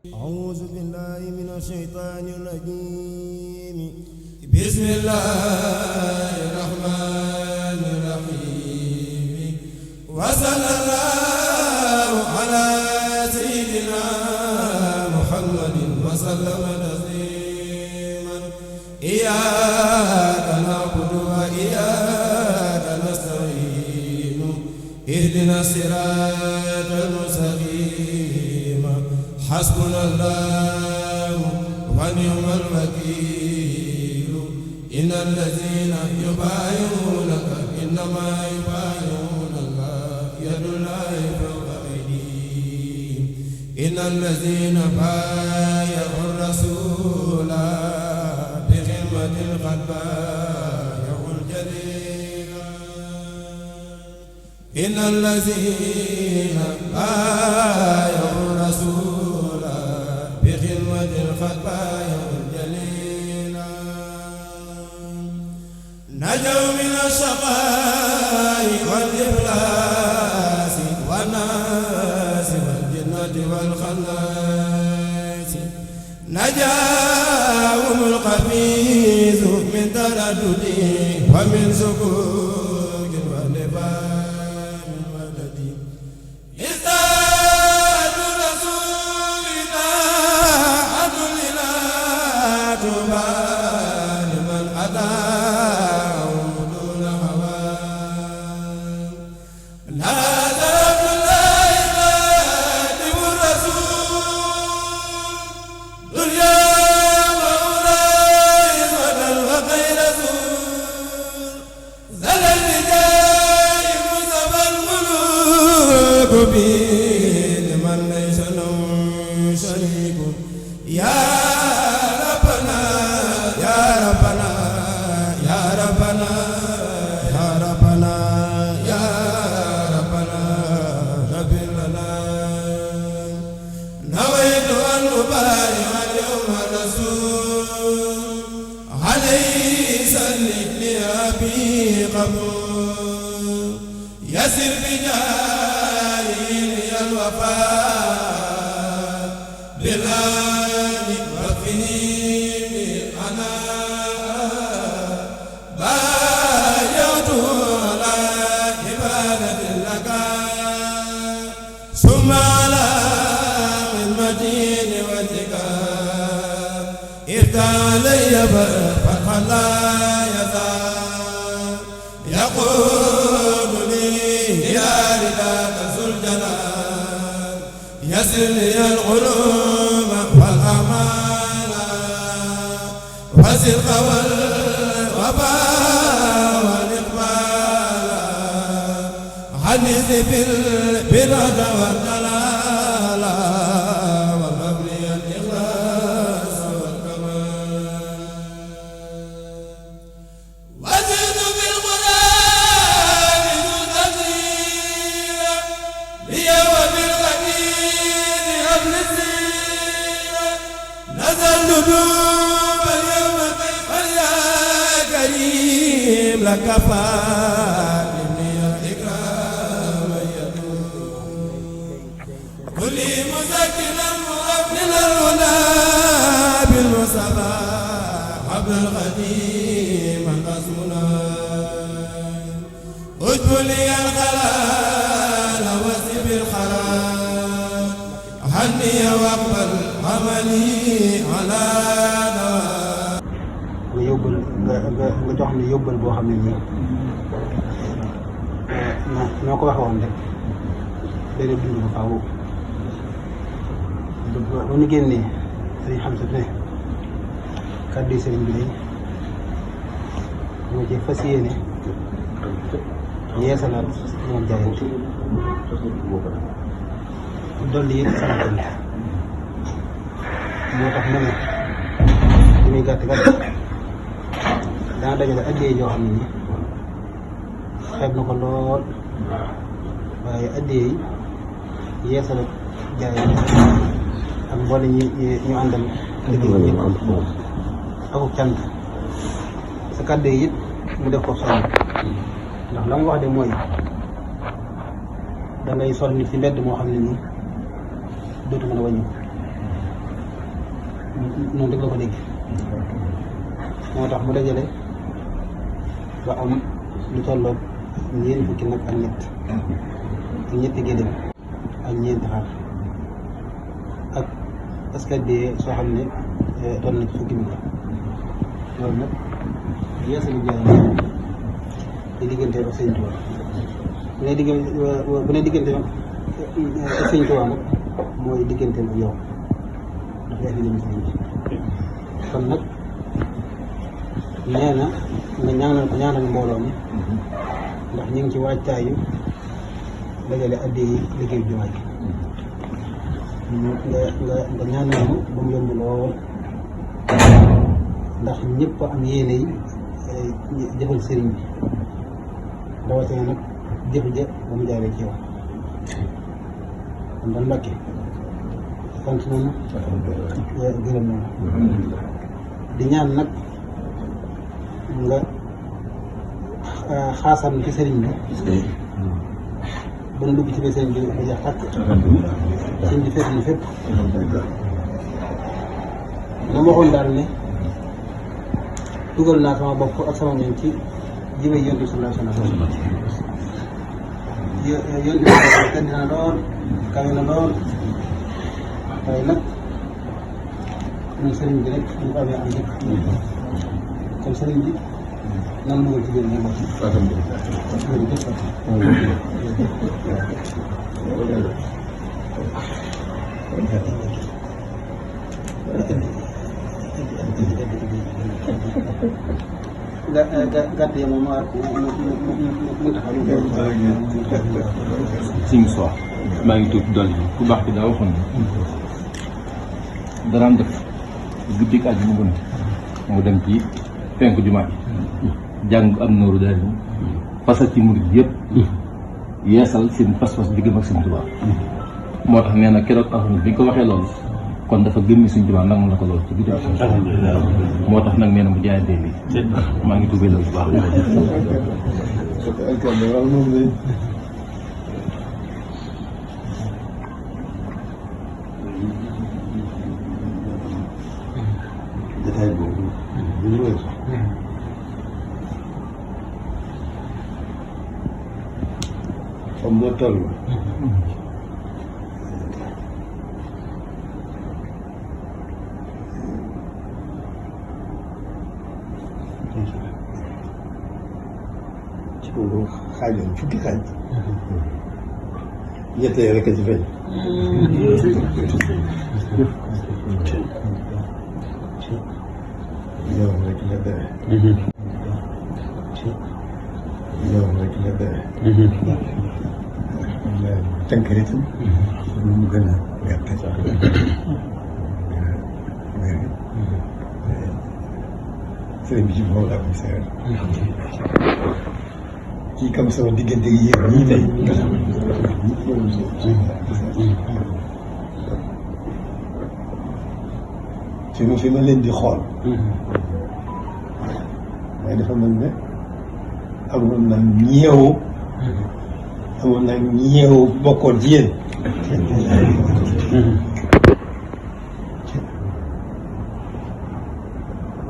أعوذ بالله من الشيطان الرجيم. بسم الله الرحمن الرحيم. وصلى الله على سيدنا محمد وسلم تسليما. إياك نعبد وإياك نستعين. اهدنا الصراط المستقيم. حسبنا الله ونعم الوكيل. إن الذين يبايعونك إنما يبايعون الله يد الله فوق أيديهم. إن الذين بايعوا الرسول بخدمة قد بايعوا الجليل. إن الذين بايعوا الرسول قد بايعوا الجليل. نجوا من الشقاء والإفلاس والناس والجنة والخناس. نجاهم الخبيث من تردد ومن سكوك ونفاق ودد. يسر بجاهي الوفاء بالآن وفني بالعناء. بايعت على عبادة لك ثم على المدين والذكر. افتح علي فتحا لا يزال يقول يا رداك ذو الجلال. يسر لي العلوم والأمان والصدق والوفاء والإقبال. حدث بالبرد والدلال والأمن الإخلاص والكمال. وزد بالقرآن تنزيلا لي وبالغدير أبل السيرة. نزلت دوب اليوم كيف يا كريم لك فاتني الإكرام يدوم. كلي مسكنا مؤمنا الهدى بالمصطفى حبل القديم القسمنا. اجب لي الخلال واسب الخلال. هني واقبل عملي على دوام. nga yóbbal nga jox ne yóbbal boo xam ne nii ñoo ko waxee woon rek day dund ba faaw. ba ñu génnee sëriñ xam sa ne kàddu yi sëriñ bi day moo ci fas yéene yeesalaat moom jaayante dolli it sant moo tax ma ne li muy gàtt gàtt dana dajale addiyee yoo xam ne nii xeeb na ko lool waaye addiyee yi yeesalaat jaayante ak mboole ñu àndal liggéey bi akuk cant sa kàddu yi it mu def ko soññ ndax la mu wax de mooy da ngay sol nit ci mbedd moo xam ne nii dootu mën a wàññi noonu rek la ko dégg moo tax mu dajale ba am lu tolloog ñeent fukki nag ak ñett ak ñetti gédéem ak ñeenti xar ak askan bi soo xam ne doon na ci fukki bi loolu nag yeesalu jaay di diggante ak sëñ Tuubaa bu ne diggante ak sëñ Tuubaa nag mooy diggante ak yow ndax yaa fi jëm sëñ bi kon nag nee na nga ñaanal mbooloo mi ndax ñu ngi ci waajtaayu dajale addi yi liggéey jumaa ji nga ñaanal mu ba mu yomb lool ndax ñëpp am yéene yi jëfal sëriñ bi rawatina nag jëf ja ba mu jaaree ci yow kon daal Mbàkke sant nañu gërëm nañu di ñaan nag nga xaasam ci sëriñ bi ba nu dugg ci biir sëriñ bi ba jeex tàkk sëriñ bi fépp na fépp na ma waxoon daal ne dugal naa sama bopp ak sama ñoom ci jëmee yonent bi sallallahu alayhi wa sallam yonent bi tedd na lool kawe na lool waaye nag ñun sëriñ bi rek ñu ko amee am njëkk kon sëriñ bi nan dugal ci biir ñu bokk gàtt yi moom mu taxaw Sëñ Soix maa ngi tudd dolli ku baax ki daa waxoon ne daraan def guddik àjjuma bu ne mu dem ci penku jumaa ji jàng am nooru daal ni fasal ci murid yëpp yeesal seen pas-pas diggam ak Sëñ Tuubaa moo tax nee na keroog alxames bi ñu ko waxee loolu kon dafa gëmmi Sëñ Tuubaa nangu na ko loolu ci guddi moo tax nag nee na mu jaayante bi maa ngi tuubee loolu bu baax jotaay boobu bu ñu weesu xam moo toll ci boobu xaajoon fukki xaaj ñett yi rek a ci feeñ yow rek la dee yow rek la dee tënk rek mu gën a gàtt sax sëriñ bi ci foofu laa koy seer kii kam sama diggante yi yéen ñii tey fi ma leen di xool waaye dafa mel ne amoon na ñeewu bokkoon ci yéen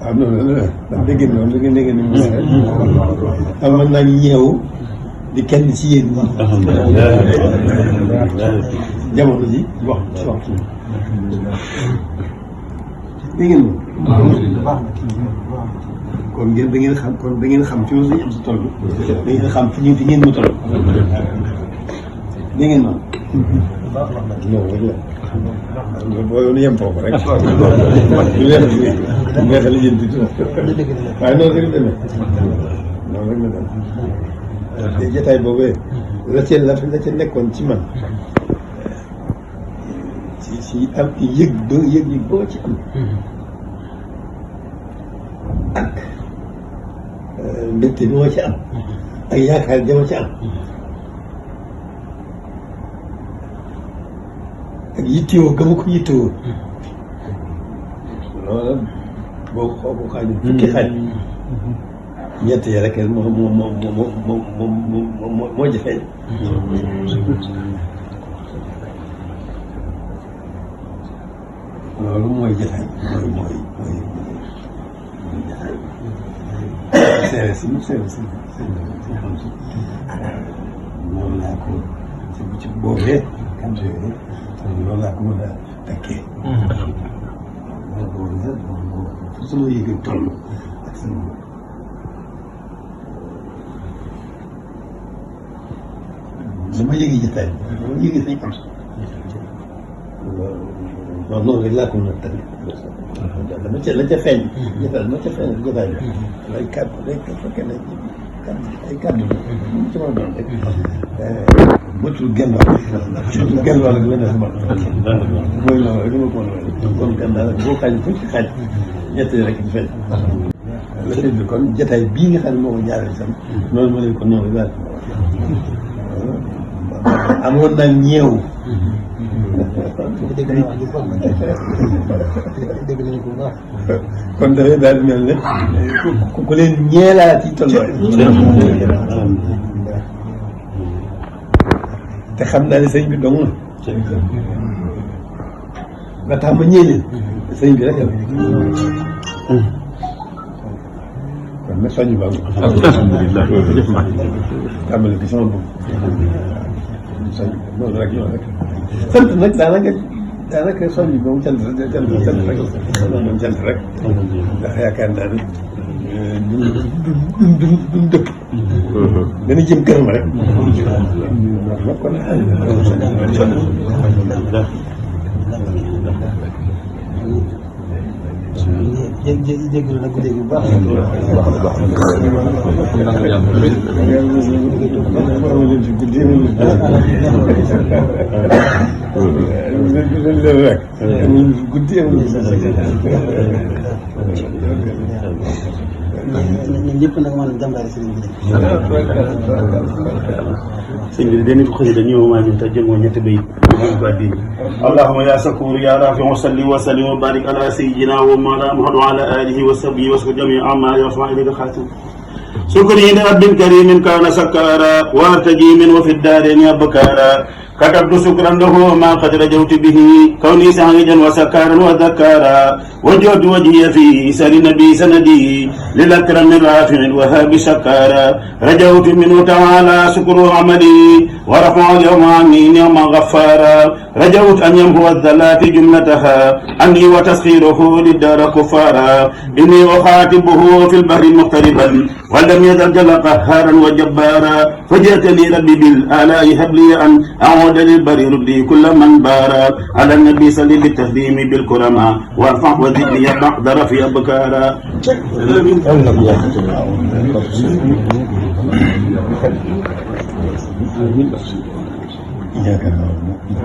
waaw noonu la ndax dégg noonu da ngeen dégg ni mu amoon na ñeewu di kenn ci yéen ñi jamono ji wax ci waxtu dégg ngeen kon ngeen da ngeen xam kon da ngeen xam fi ma suñu am si toll da ngeen xam fi ngeen ma toll dégg ngeen noonu non rek la boo yoonu yem foofu rek du neexal yéen di waaye noonu rek la demee noonu rek la demee te jotaay boobee la ca nekkoon ci man ci am yëg boo ci am ak mbégte bi moo ci am ak yaakaar dama ci am ak yittewoo ga ma ko yittewoo loola boo ko xaajee fukki xaaj ñett yi rek moo jafee loolu mooy jotaay mooy jotaay seere si xam si loolu laa ko ci boobee xam si loolu laa ko mën a takkee boobu nag sama yëg toll ak sama dama yëgi jotaay dama yëgi sañ am waaw noonu rek laa ko mën a tënk dama ca la ca feeñ jotaay dama ca feeñ jotaay bi ay kàddu rek fekkee ne ay kàddu mu ci mën a doon rek bëtul genn wàll bëtul genn wàll rek la def man mooy loolu rek ma ko mën a kon kan daal boo xaaj fu ci xaaj ñett rek di feeñ la sëñ bi kon jotaay bii nga xam ne moo ko jaaree sam noonu ma leen ko noonu daal amoon na ñeew dégg nañu wax dégg nañu ko bu baax. kon dafay daal di mel ne ku leen ñeelaa ci tolloo te xam naa ne sëñ bi dong na nga tax ma ñeeleen sëñ bi rek la kon nag soññ baa ngi alhamdulilah tàmbali bi sama bopp soññ noonu rek noonu rek sant nag daanaka soññ bi moom cant rek moom cant rek ndax yaakaar naa ne duñ dëpp dana jëm këram rek kon jégalu nag guddi gi bu baax. ñun ñëpp nag maanaam jàmbaari sëriñ bi sëñ bi dañu ko xëy dañu ñëw maa ngi tëjee mooy ñetti bayit allahumma ya sakuur ya rafi wa salli wa sallim wa barik ala sayyidina wa mawlana Muhammad wa ala alihi wa sahbihi wa jami amma yasma ilayka khatim شكري لرب كريم كان سكارا وارتجي منه في الدارين أبكارا كتبت شكرا له ما قد رجوت به كوني سعيدا وسكارا وذكارا وجهت وجهي في سر نبي سندي للأكرم الرافع الوهاب شكارا رجوت منه تعالى شكر عملي ورفع اليوم عني نعم غفارا رجوت أن يمهو الذلات جملتها عني وتسخيره للدار كفارا إني أخاطبه في البحر مغتربا ولم يزل جل قهارا وجبارا فجئتني ربي بالآلاء هب لي أن أعود للبر ردي كل من بارا على النبي صلي بالتهديم بالكرماء وارفع وزد لي بقدر في أبكارا إياك نعبد